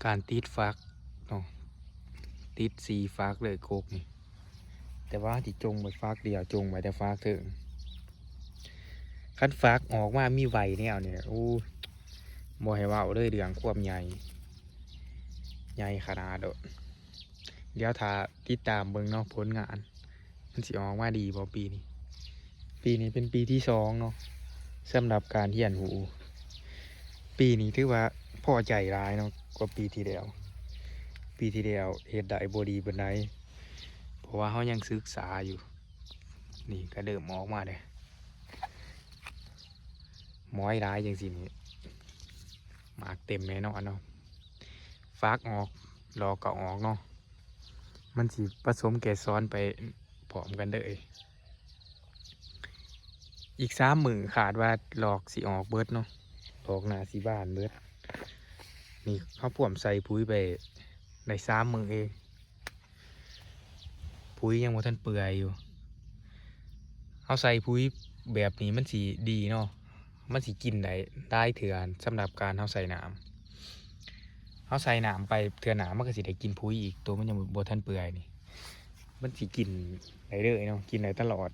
ການຕິດຝັກເນາະ ຕິດສີ່ຝັກເລີຍກົກນີ້ ແຕ່ວ່າເຮົາຊິຈົ່ງໄວ້ຝັກດຽວ ຈົ່ງໄວ້ແຕ່ຝັກເທິງ. ຄັນຝັກອອກມາມີໄວແນວນີ້ ໂອ້ຍ ບໍ່ໃຫ້ເວົ້າເລີຍ ເລື່ອງຄວາມໃຫຍ່ ໃຫຍ່ຂະໜາດໂດດ. ດຽວຖ້າຕິດຕາມເບິ່ງເນາະ ຜົນງານ ມັນຊິອອກມາດີບໍ່ປີນີ້. ປີນີ້ເປັນປີທີສອງເນາະ ສຳລັບການຮຽນຮູ້. ປີນີ້ຖືວ່າພໍໃຈຫຼາຍເນາະ ກວ່າປີທີ່ແລ້ວ. ປີທີ່ແລ້ວເຮັດໄດ້ບໍ່ດີປານໃດ ເພາະວ່າເຮົາຍັງສຶກສາຢູ່. ນີ້ກໍເລີ່ມອອກມາແລ້ວ ໝອຍຫຼາຍຈັ່ງຊີ້ນີ້ ໝາກເຕັມແນ່ນອນເນາະ. ຝັກອອກ ດອກກໍອອກເນາະ ມັນຊິປະສົມເກສອນໄປພ້ອມກັນເລີຍ. ອີກສາມມື້ຄາດວ່າດອກຊິອອກເບິດເນາະ ດອກໜ້າຊິບານເບິດ. ນີ້ເຮົາພວມໃສ່ປຸ໋ຍໄປໄດ້ສາມມື້ເອງ ປຸ໋ຍຍັງບໍ່ທັນເປື່ອຍຢູ່. ເຮົາໃສ່ປຸ໋ຍແບບນີ້ມັນຊິດີເນາະ ມັນຊິກິນໄດ້ຫຼາຍເທື່ອ ສຳລັບການເຮົາໃສ່ນ້ຳ. ເຮົາໃສ່ນ້ຳໄປເທື່ອໜ້າ ມັນກໍຊິໄດ້ກິນປຸ໋ຍອີກ ໂຕມັນຍັງບໍ່ທັນເປື່ອຍນີ້ ມັນຊິກິນໄດ້ເລີຍເນາະ ກິນໄດ້ຕະຫຼອດ.